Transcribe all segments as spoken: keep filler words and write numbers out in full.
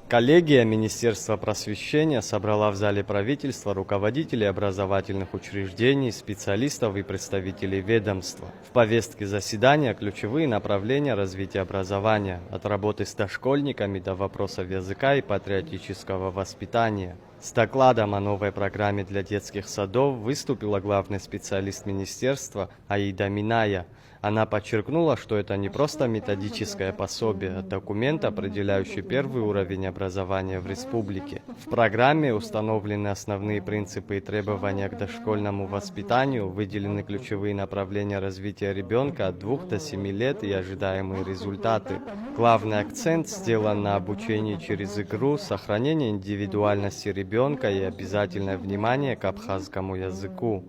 Коллегия Министерства просвещения собрала в зале правительства руководителей образовательных учреждений, специалистов и представителей ведомства. В повестке заседания ключевые направления развития образования, от работы с дошкольниками до вопросов языка и патриотического воспитания. С докладом о новой программе для детских садов выступила главный специалист министерства Аида Миная. Она подчеркнула, что это не просто методическое пособие, а документ, определяющий первый уровень образования в республике. В программе установлены основные принципы и требования к дошкольному воспитанию, выделены ключевые направления развития ребенка от двух до семи лет и ожидаемые результаты. Главный акцент сделан на обучении через игру, сохранении индивидуальности ребенка и обязательное внимание к абхазскому языку.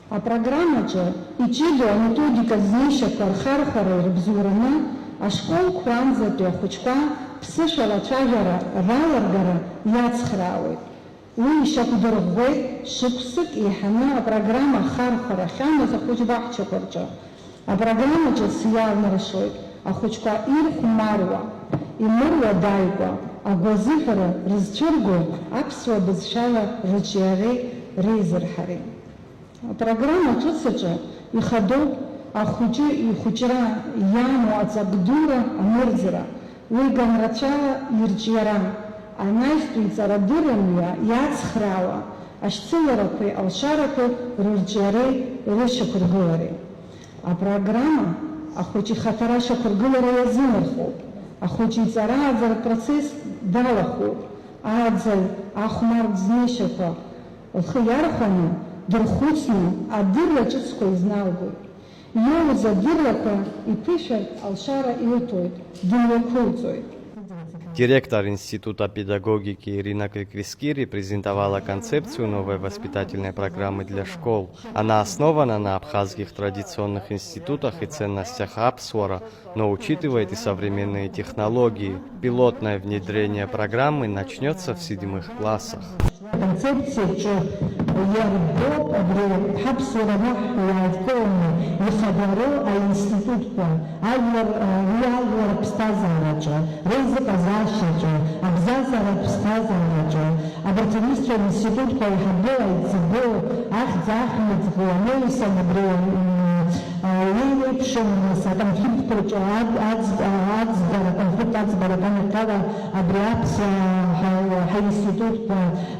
Апрограммаҿы иҷыдоу аметодикатә знеишьақәа рхархәара ирыбзоураны, ашколқәа анӡатәи ахәыҷқәа ԥсышәала ацәажәара ралыргара иацхраауеит. Уи ишьақәдырӷәӷәеит шықәсык еиҳаны апрограмма ахархәара ахьамаз ахәыҷбаҳчақәа рҿы. Апрограмма ҿыц иалнаршоит ахәыҷқәа ирхәмаруа, имыруа дааигәа агәазыҳәара рызцәырго аԥсуа бызшәала рыҿиареи реизырҳареи. Апрограмма ҿыц аҿы ихадоуп ахәыҷы ихәыҷра иамоу аҵак дура амырӡра, уи ганрацәала ирҿиара, анаҩстәи иҵарадырра мҩа иацхраауа ашьцыларақәеи алшарақәеи рырҿиареи рышьақәыргылареи. Апрограмма ахәыҷы ихаҭара ашьақәыргылара иазымырхәоуп, ахәыҷы иҵара-ааӡаратә процесс далахәуп, ааӡаҩ ахәмарт знеишьақәа лхы иархәаны, дырхәыцны адырра ҿыцқәа изналгоит. Иоуз адыррақәа иԥышәартә алшара илҭоит, дымҩақәылҵоит. Директор Института педагогики Ирина Квиквискири презентовала концепцию новой воспитательной программы для школ. Она основана на абхазских традиционных институтах и ценностях Апсуара, но учитывает и современные технологии. Пилотное внедрение программы начнётся в седьмых классах. Аконцепциаҿы иарбоуп абри ҳаԥсуара раҳ иааидкыланы ихадароу аинститутқәа, ажәлар, уи ажәлар аԥсҭазаараҿы, реизыҟазаашьаҿы, абзазаратә ԥсҭазаараҿы, абарҭ аҩызцәа ринститутқәа еиҳабы, аиҵбы, ахьӡ ахьымӡӷу, амеисам абри, м, а, еиуеиԥшым, нас, аконфликтқәа рҿы ад-, аӡ-, а, аӡбара, аконфликт аӡбара, аганахьала абри аԥсуаа ҳа-, ҳаинститутқәа,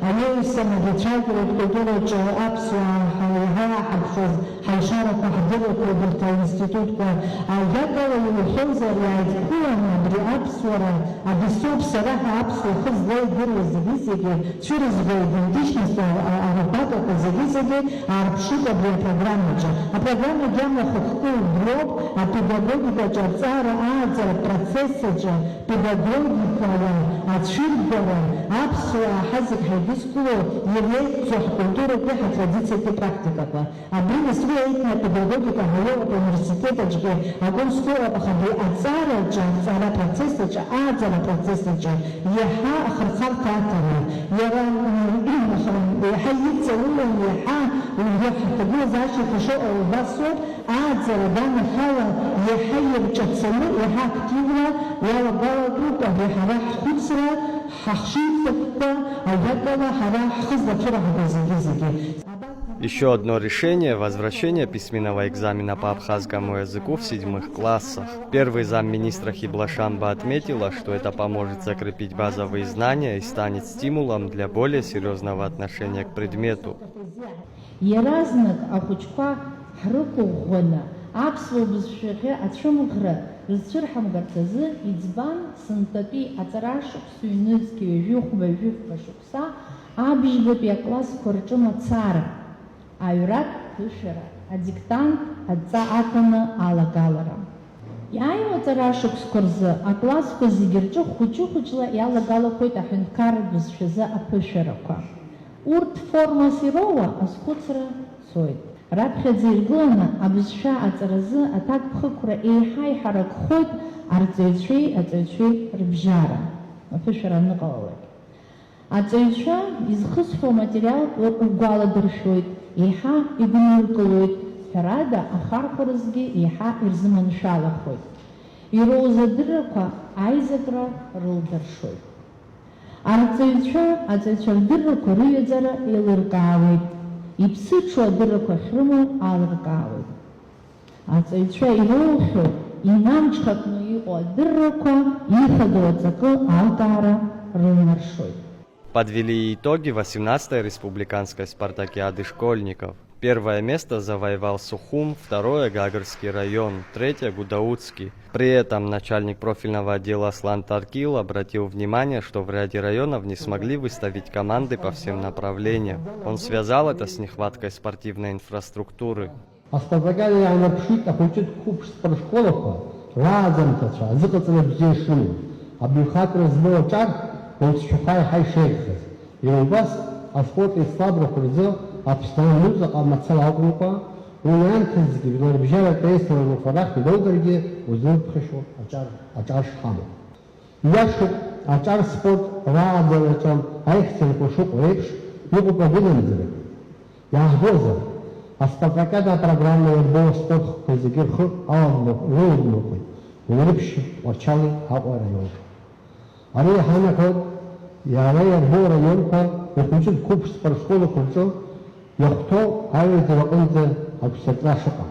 амеисам, абри ацәажәаратә культураҿы аԥсуаа ҳа-, иаҳа иаҳарԥшуаз ҳалшарақәа, ҳдыррақәа, убарҭ аинститутқәа, ажәакала иуҳәозар, иааидкыланы абри аԥсуара, абри соуп сара ҳәа аԥсуа ихы злеидыруа зегьы-зегьы, цәырызго идентичность, а, а, арбакақәа зегьы-зегьы аарԥшуп абри апрограммаҿы. Апрограмма агьама хықәкы уброуп, апедагогикаҿы, арҵара ааӡаратә процесс аҿы, педагогикала ацәыргара, аԥсуаа ҳазегь ҳаидызкыло, иреиӷьӡоу ҳкультуратәи, ҳатрадициатәи практикақәа. Абри нас уи аетнопедагогика ҳәа иҟоуп ауниверситет аҿгьы, акурсқәа ыҟоуп, аха абри аҵараҿы, аҵара процесс аҿы, ааӡара процесс аҿы иаҳа ахырхарҭа аҭаны, иара, м, иаҳа иҵаулан, иаҳа, иаҳа ҳаҭагылазаашьақәа шыҟоу убас ауп, ааӡара аганахьала иаҳа ирҿацаны, иаҳа активла иалагалатәуп абри ҳара ҳхәыцра, ҳахшыҩзышьҭақәа, ажәакала, ҳара ҳхы злацәыраҳгоз зегьы-зегьы. Ещё одно решение — возвращение письменного экзамена по абхазскому языку в седьмых классах. Первый замминистра Хиблашамба отметила, что это поможет закрепить базовые знания и станет стимулом для более серьёзного отношения к предмету. Иаразнак ахәыҷқәа ҳрықәыӷәӷәаны аԥсуа бызшәахьы ацәымӷра рызцәырҳамгарц азы, иӡбан, сынтәатәи аҵара шықәс ҩнызқь ҩажәи хәба жәафба шықәса абжьбатәи аклассқәа рҿы мацара, аҩратә ԥышәара, адиктант адҵа аҭаны алагалара. Иааиуа аҵара шықәсқәа рзы аклассқәа зегьы рҿы хәыҷы-хәыҷла иалагалахоит аҳәынҭқарратә бызшәазы аԥышәарақәа. Урҭ формас ироуа азхәыцра цоит. Раԥхьаӡа иргыланы абызшәа аҵаразы аҭакԥхықәра еиҳа иҳаракхоит арҵаҩцәеи аҵаҩцәеи рыбжьара, аԥышәара аныҟалалак. Аҵаҩцәа изхысҳәо аматериалтә ргәаладыршәоит, еиҳа игәныркылоит, ҳәарада, ахархәаразгьы еиҳа ирзыманшәалахоит. Ироуз адыррақәа аизакра рылдыршоит. Арҵаҩцәа аҵаҩцәа рдыррақәа рыҩаӡара еилыркаауеит, иԥсыҽу адыррақәа ахьрымоу аалыркаауеит. Аҵаҩцәа ироухьоу, инамҽхакны иҟоу адыррақәа ихадоу аҵакы алкаара рылнаршоит. Подвели итоги восемнадцатой республиканской спартакиады школьников. Первое место завоевал Сухум, второе — Гагрский район, третье — Гудаутский. При этом начальник профильного отдела Аслан Таркил обратил внимание, что в ряде районов не смогли выставить команды по всем направлениям. Он связал это с нехваткой спортивной инфраструктуры. Аспартакиада иаанарԥшит ахәыҷытә қәыԥш спортшколақәа рааӡамҭацәа азыҟаҵара бзиа шрымоу, абаҩхатәра змоу аҿар лҵшәақәа еиҳа ишеиӷьхаз. Иара убас, аспорт еицлабрақәа рзы Аԥсны аҩныҵҟа мацара акәымкәа, уи аамҭазгьы жәларбжьаратә еицлабрақәа рахь ироударгьы узлырԥхашьо аҿар, аҿар шҳамоу. Ииашоуп, аҿар спорт рааӡараҿы аихьӡарақәа шыҟоу еиԥш, иҟоуп агәынамӡарақәа. Иаҳбозар, аспартакиада апрограмма иарбоу аспорт хкқәа зегьы рхы аларбно-, рыларбнақәеит Уалрыԥшьи Тҟәарчали Аҟәа раионқәа. Ара иҳанаҳәоит, иара иарбоу араионқәа рхәыҷытә қәыԥш спортшколақәа рҿы иахәҭоу аҩаӡара аҟынӡа агәцаҵра шыҟам.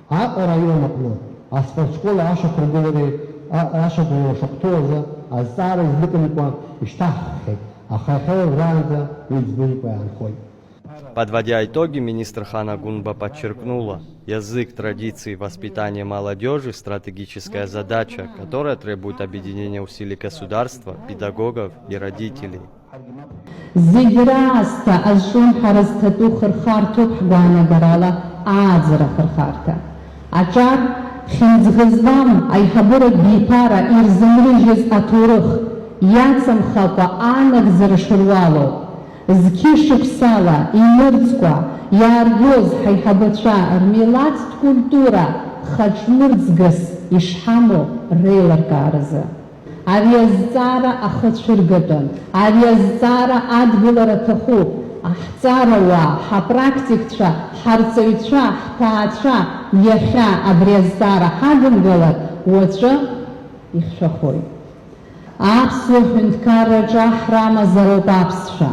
Аҟәа араион аҟны аспортшкол ашьақәыргылареи а-, ашьақәыргылара шахәҭоу азы азҵаара изныҟәамкәа ишьҭаҳххьеит, аха иахьа уажәраанӡа уи ӡбымкәа иаанхоит. Подводя итоги, министр Хана Гунба подчеркнула: язык, традиции, воспитание молодёжи — стратегическая задача, которая требует объединения усилий государства, педагогов и родителей. Зегь раасҭа азҿлымҳара зҭатәу хырхарҭоуп ҳгәаанагарала ааӡара ахырхарҭа. Аҿар, хьымӡӷ злам аиҳабыратә биԥара ирзынрыжьыз аҭоурых, иацымхакәа аанагӡара шыруалу, зқьышықәсала инырӡкәа иааргоз ҳаиҳабацәа рмилаҭтә культура хаҿмырӡгас ишҳамоу реилыркааразы. Ари азҵаара ахы цәыргатәын, ари азҵаара адгылара аҭахуп. Аҳҵарауаа, ҳапрактикцәа, ҳарҵаҩцәа, ҳҭаацәа, иахьа абри азҵаара ҳадымгалар, уаҵәы ихьшәахоит. Аԥсуа ҳәынҭқарраҿы аҳра амазароуп аԥсшәа.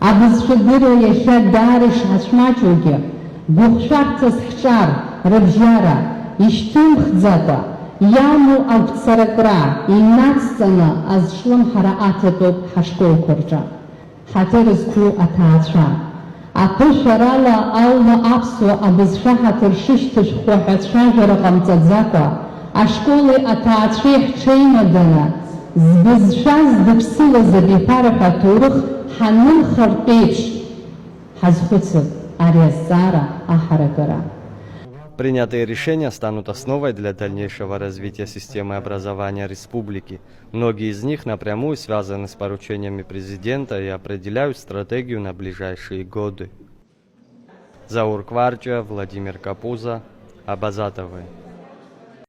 Абызшәадырра иахьа даара ишҳацәмаҷугьы, гәыхшәарҭас ҳҿар, рыбжьара, ишьҭымхӡакәа, иамоу агәцаракра инацҵаны азҿлымҳара аҭатәуп ҳашколқәа рҿы. Ҳаҭыр зқәу аҭаацәа. Аԥышәарала аума аԥсуа абызшәа ҳаҭыр шышьҭышәхуа ҳәа ацәажәара ҟамҵаӡакәа, ашколи аҭаацәеи ҳҽеимаданы, збызшәа здыԥсылаз абиԥара ҳәа аҭоурых ҳанымхартә еиԥш, ҳазхәыцып ари азҵаара аҳаракыра. Принятые решения станут основой для дальнейшего развития системы образования республики. Многие из них напрямую связаны с поручениями президента и определяют стратегию на ближайшие годы. Заур Кварча, Владимир Капуза, Абаза ТВ.